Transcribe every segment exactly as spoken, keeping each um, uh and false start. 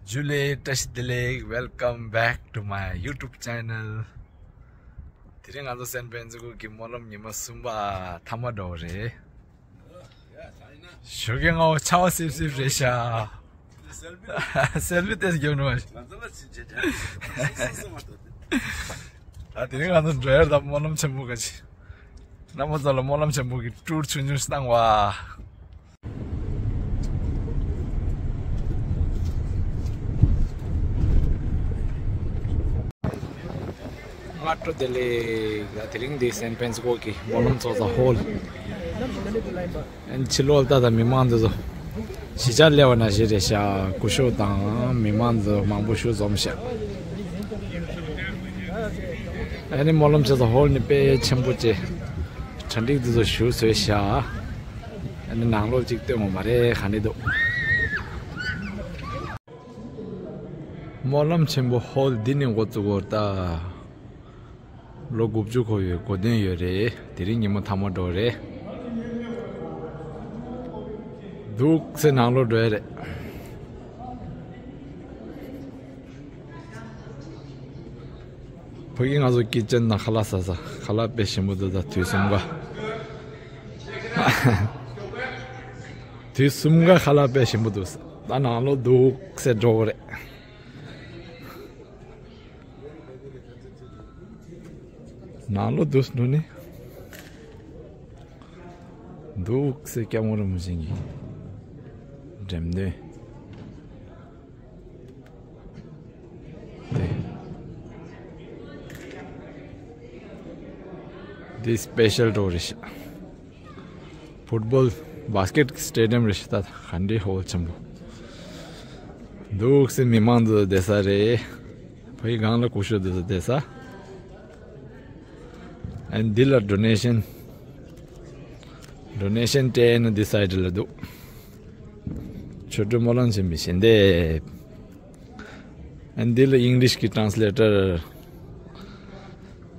ཇུ་ལེ། བཀྲ་ཤིས་བདེ་ལེགས། Welcome back to my YouTube channel. དེ་རིང་ང་ཚོ་སན་ཕན་སི་ཀོ་གི་སྨོན་ལམ་ཉི་མ་གསུམ་པ་མཐའ་མ་འགྲོ་བ་རེད། ཞོགས་ཀས་སྔ་པོ་ཆར་པ་སིབ་སིབ་རེད་ཤག་སེལ་ཕི་ཏོག་ཙམ་རྒྱབ་ནས་མ། ད་དེ་རིང་ང་ཚོ་འགྲོ་ཡ་ད་སྨོན་ལམ་ཆེན་པོ་ག་ཅི། རྣམ་པ་ཚོ་ལ་སྨོན་ལམ་ཆེན་པོ་གི་ཊུར་ཆུང་ཆུང་ཞིག་བཏང་བ། སྔ་དྲོ་བདེ་ལེགས། ད་དེ་རིང་འདི་སན་ཕན་སི་ཀོ་གི་སྨོན་ལམ་ཚོགས་ས་ཧོལ། ཨན་ཕྱི་ལོགས་ལ་ད་ལྟ་མི་མང་འདི་ཚོ་གཞིས་ཆགས་སླེབས་པ་ནང་བཞིན་རེད་ཤག་སྐུ་ཞབས་དང་མི་མང་འདི་ཚོ་མང་པོ་ཞིག་འཛོམས་ཤག་ཨ་ནི་སྨོན་ལམ་བྱེད་ས་ཧོལ་ནི་དཔེ་ཆེན་པོ་བྱས། གྲ་སྒྲིག་འདི་ཚོ་ཞུ་བཟོས་ཤག་ཨ་ནི་ནང་ལོགས་གཅིག་སྟོན་དགོས་མ་རེད། ག་འདྲ་འདུག་སྨོན་ལམ་ཆེན་པོ་ཧོལ་འདི་ནས་འགོ་བཙུགས་པ་ད། ལོ་དགུ་བཅུ་འཁོར་བའི་གོ་སྟོན་ཡོད་རེད། དེ་རིང་ཉི་མ་མཐའ་མ་འགྲོ་རེད། འདུག་སེ་ནང་ལོགས་འགྲོ་ཡ་རེད། ཕ་གི་ང་ཚོ་ཀི་ཅན་ནང་ཁ་ལག་ཟ་ས། ཁ་ལག་དཔེ་ཞིམ་པོ་འདུག་ད་དུས་གསུམ་ཀ། དུས་གསུམ་ཀ་ཁ་ལག་དཔེ་ཞིམ་པོ་འདུག་ད་ནང་ལོགས་འདུག་སེ་འགྲོ་གི་རེད། ནང་ལོགས་འདུག་འགྲོ་ནི། འདུག་སེ་སྐྱབས་མགོན་རིན་པོ་ཆེ་གི་འགྲེམས་སྟོན། འདི་སི་པེ་ཤལ་འགྲོ་རེད་ཤག་ཕུཊ་བོལ་བྷ་སི་ཀེཊ་སི་ཊེ་ཌི་ཡམ་རེད་ཤག་ད་ག་འདྲའི་ཧོལ་ཆེན་པོ། འདུག་སེ་མི་མང་འདུག་བསྡད་ས་རེད། ཕ་གི་སྒང་ལ་སྐུ་ཞབས་འདུག་བསྡད་ས། ཨན་འདི་ལ་ཌོ་ནེ་ཤན། ཌོ་ནེ་ཤན་སྤྲད་ན་འདི་སའི་ཌི་ལ་འདུག་ཆོ་འཕྲུལ་སྨོན་ལམ་ཆེན་པོའི་ཞལ་འདེབས། ཨན་འདི་ལ་ཨིང་ལིཤ་གི་ཊན་སི་ལེ་ཊར།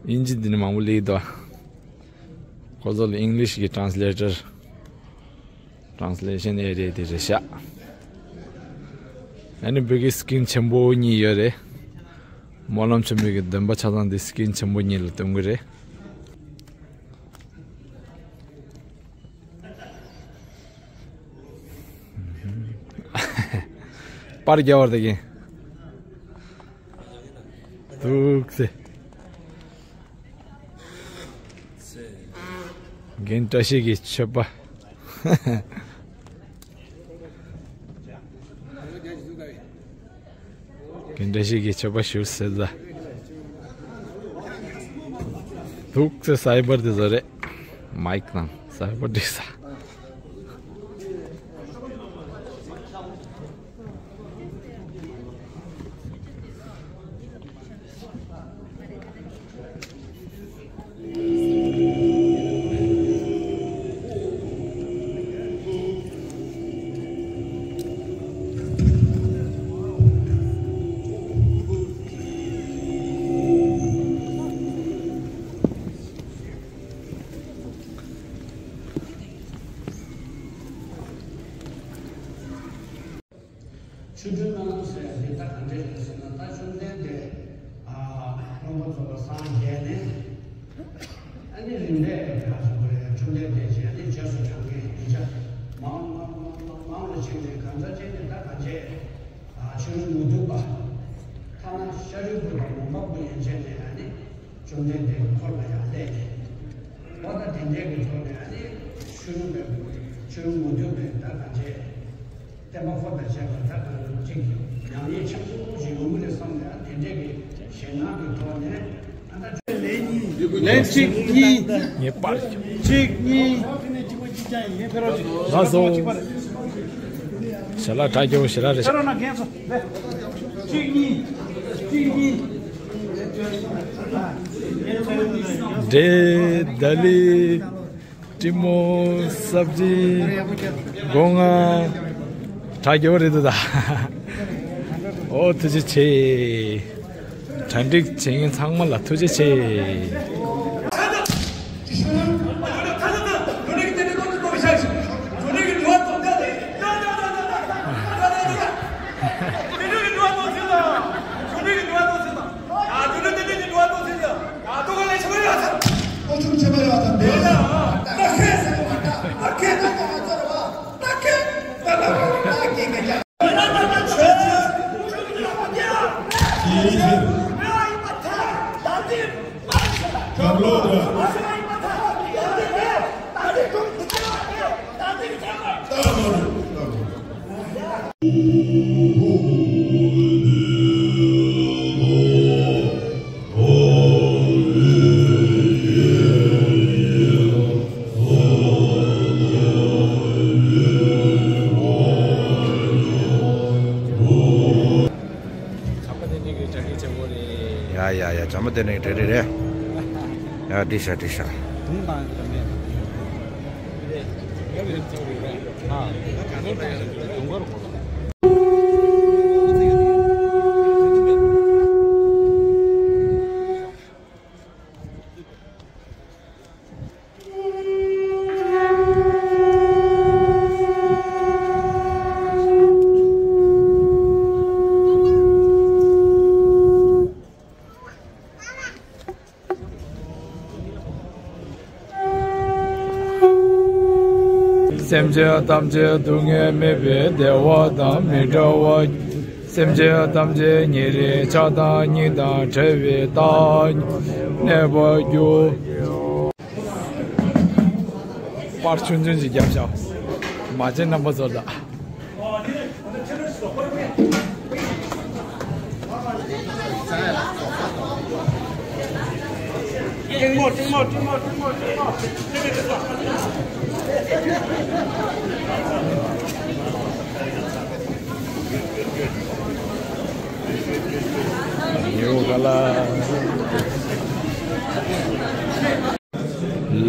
དབྱིན་ཇི་འདི་ནས་མང་པོ་སླེབས་འདུག་ཁོ་ཚོ་ལ་ཨིང་ལིཤ་གི་ཊན་སི་ལེ་ཊར། ཊན་སི་ལེ་ཤན་ཨེ་རི་ཡ་དེ་རེད་ཤག་ཨ་ནི་བོད་ཀྱི་སི་ཀིན་ཆེན་པོ་གཉིས་ཡོད་རེད། སྨོན་ལམ་ཆེན་མོའི་གི་འདོན་པ་ཆ་ཚང་འདི་སི་ཀིན་ཆེན་པོ་གཉིས་ལ་སྟོན་གི་རེད། པར་རྒྱག་པར་ད་གིན་འདུག་སེ། རྒན་བཀྲ་ཤིས་ཀྱི་མཆོད་པ། རྒན་བཀྲ་ཤིས་ཀྱི་མཆོད་པ་ཞུ་ཟེར་ལ། འདུག་སེ་སའི་བར་དེ་ཚོ་རེད། མའིག་དང་སའི་བར་དེ་ས། ཆོ་འཕྲུལ་སྨོན་ལམ་ཟེར་ཡ་དེ་ད་ག་འདྲས་རེད་ཟེར་ན། ད་བཅོམ་ལྡན་འདས་ཨ་མངོན་པར་རྫོགས་པར་སངས་རྒྱས་ནས། ཨ་ནི་རིམ་པས་ཡར་སོང་བ་རེད། བཅོམ་ལྡན་འདས་ཀྱིས་ཨ་ནི་རྗེས་སུ་འབྲང་མཁན་ཡིག་ཆ་མང་མང་མང་མང་ལ་བྱིན་ནས། གང་ཟག་ཅིག་ནི་ད་གང་བྱས་ཨ་ཕྱི་རོལ་མུ་སྟེགས་པ། ཐ་ན་ཤཱ་རིའི་བུ་དང་མོའུ་འགལ་བུ་ཡན་ཆད་ནས་ཨ་ནི་བཅོམ་ལྡན་འདས་ཀྱི་འཁོར་ལ་ཡང་སླེབས་ནས། འོ་ད་དེ་འདྲས་ཀྱི་ཐོག་ནས་ཨ་ནི་ཕྱི་རོལ་པའི་ཕྱི་རོལ་མུ་སྟེགས་པའི་ད་གང་བྱས། བསྟན་པ་འཁོར་དང་བཅས་པ་ད་གང་ཅིག་ཉམས་ཉེས་ཆེན་པོ་ཞིག་ཡོང་གི་རེད་བསམ་ནས། ཨ་དེ་འདྲས་ཀྱི་ཞེད་སྣང་གི་ཐོག་ནས་ཨ་ད་ལན་གཅིག་གཉིས། ངེས་པར་གཅིག་གཉིས། ལགས་སོ། ཞལ་ལག་དྲ་རྒྱ་བོ་ཞལ་ལག་རེད། གཅིག་གཉིས། གཅིག་གཉིས། འབྲས་ལྡ་ལི། ཀྲི་མོ། སབ་ཇི། སྒོ་ང་། དྲ་རྒྱ་བོ་རེད་འདུག་ད། ཨོ་ཐུགས་རྗེ་ཆེ། གྲ་སྒྲིག་བྱེད་མཁན་ཚང་མ་ལ་ཐུགས་རྗེ་ཆེ། ཡ་ཡ་ཡ། བྱམས་པ་དེ་ནས་གྲ་སྒྲིག་རེད། ཡ། སྒྲིག་ཤག་སྒྲིག་ཤག་སེམས་ཅན་ཐམས་ཅད་སྡུག་བསྔལ་མེད་པའི་བདེ་བ་དང་མི་འབྲལ་བ། སེམས་ཅན་ཐམས་ཅད་ཉེ་རིང་ཆགས་སྡང་གཉིས་དང་བྲལ་བའི་ཐབས་གནས་པར་འགྱུར། པར་ཆུང་ཆུང་ཞིག་བརྒྱབ་ཤག་མ་བྱན་རྣམ་པ་ཚོ་ལ།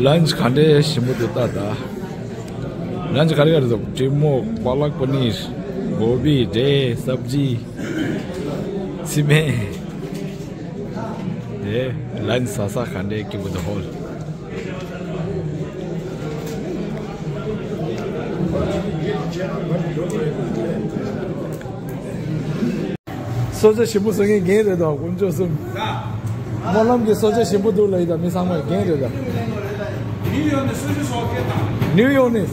ལན་ཆི་ག་འདྲའི་ཞིམ་པོ་འདུག་ལྟ་ད། ལན་ཆི་ག་རེ་ག་རེ་འདུག་ཀྲིན་མོག་པ་ལག་པ་ནིར། གོ་བི། འབྲས། སབ་ཇི། ཚི་སྨན། དེ་ལན་ཆི་ཟ་ས་ག་འདྲའི་སྐྱིད་པོ་འདུག་ཧོལ། གསོལ་ཇ་ཞིམ་པོ་བཟོ་མཁན་རྒན་རེད་དོ། དཀོན་མཆོག་གསུམ། སྨོན་ལམ་གྱི་གསོལ་ཇ་ཞིམ་པོ་འདུག་ལབ་ཡིན་ད། མི་ཚང་མ་རྒན་རེད་ད། ནིའུ་ཡོག་ནས།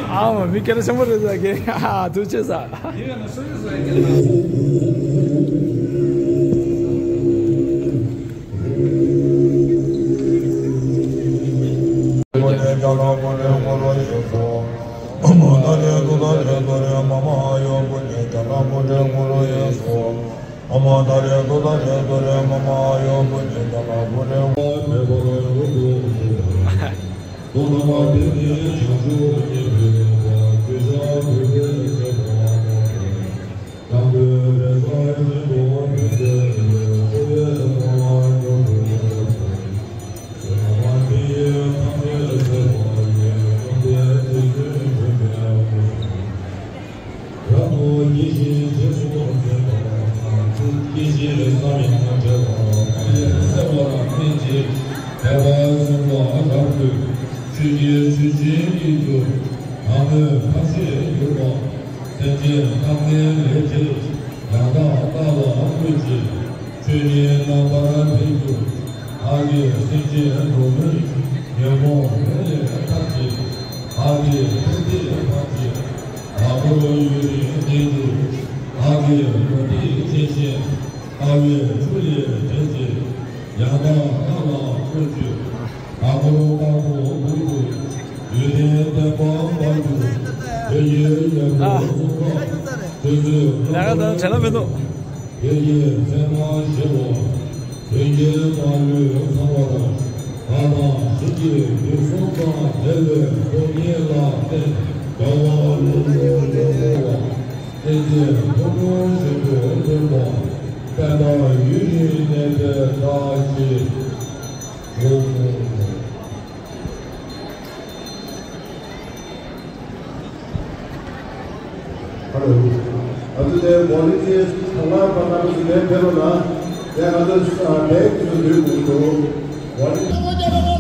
ཨ་མ། མི་སྐད་གྲགས་ཆེན་པོ་རེད་ད་རྒན། ཨ། ཐུགས་རྗེ་ཆེ་ས། ཆོས་ཀྱི་ཆུ་ཆེན་སྙིགས་གྱུར། ལྷ་མོའི་ཐབས་ཤེས་གྱུར་པ། སེམས་ཅན་ཐམས་ཅད་ལས་བྱེད། ཡང་དག་བདག་ལ་བསྐུལ་ཕྱིར། ཆོས་ཉིད་རྣམ་པར་འཕེལ་འགྱུར། བདག་གིས་སེམས་ཅན་འགྲོ་ཀུན། ཉོན་མོངས་མུན་ལས་ཐར་ཕྱིར། བདག་གིས་ཕན་བདེ་འབྱུང་ཕྱིར། བདག་པོ་ཡུན་རིང་གནས་འགྱུར། བདག་གིས་ལུས་འདི་བྱས་ཤིང་། ལྟ་བའི་ཆུ་ལས་འདྲེན་ཕྱིར། ཡང་དག་བདག་ལ་བསྐུལ་ཕྱིར། དང་པོ་དཀར་པོ་དགུ་དགུ། ཡོན་ཏན་ལྡན་པ་དཔལ་གྱུར། བོད་ཀྱི་རྒྱལ་པོ་གསུམ་པ། ཆོས་སྲིད་ལ་ད་བྲལ་ལ་མི་འདུག་བོད་ཀྱི་ཚད་མ་ཞེས་པ། བོད་ཀྱི་མ་ལུས་ཚང་བར། བདག་དང་གཞན་གྱི་དུག་གསུམ་དང་བྲལ་བའི་སྟོང་ཉིད་ལ་བརྟེན། རྒྱལ་བ་ཀླུ་སྒྲུབ་ཀྱི་དབང་པོ། བསྟན་འཛིན་ཕུར་བུ་བཞིན་དུ་ལྷུན་པ། དཔལ་ལྟར་ཡུན་རིང་གནས་པའི་བཀྲ་ཤིས་ཤོག། ཧ་ལོ། ང་ཚོ་དེ་ཝོ་ལུན་ཊི་ཡར་གང་ལ་བར་ན་ང་ཚོ་ལན་ཕེབས་རོགས་གནང་། དེ་ང་ཚོ་ཨ་བེག་དེ་ཚོ་འདུས་དགོས་འདུག་ཝོ་ལུན་ཊི་ཡར།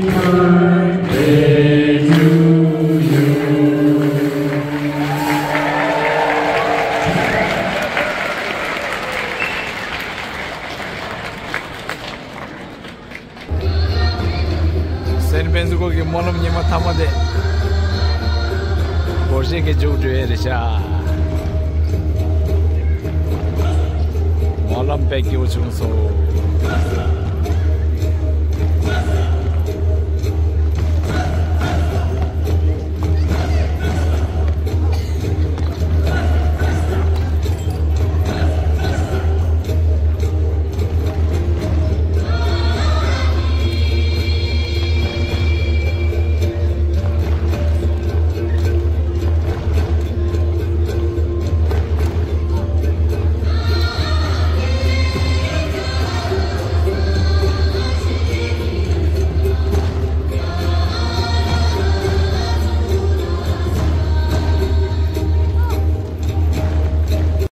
སན་ཕན་སི་ཀོ་གི་སྨོན་ལམ་ཉི་མ་ཐ་མ་དེ་སྒོར་གཞས་ཀྱིས་མཇུག་བསྒྲིལ་ཡས་རེད་ཤག་སྨོན་ལམ་དཔེ་སྐྱིད་པོ་བྱུང་སོང་།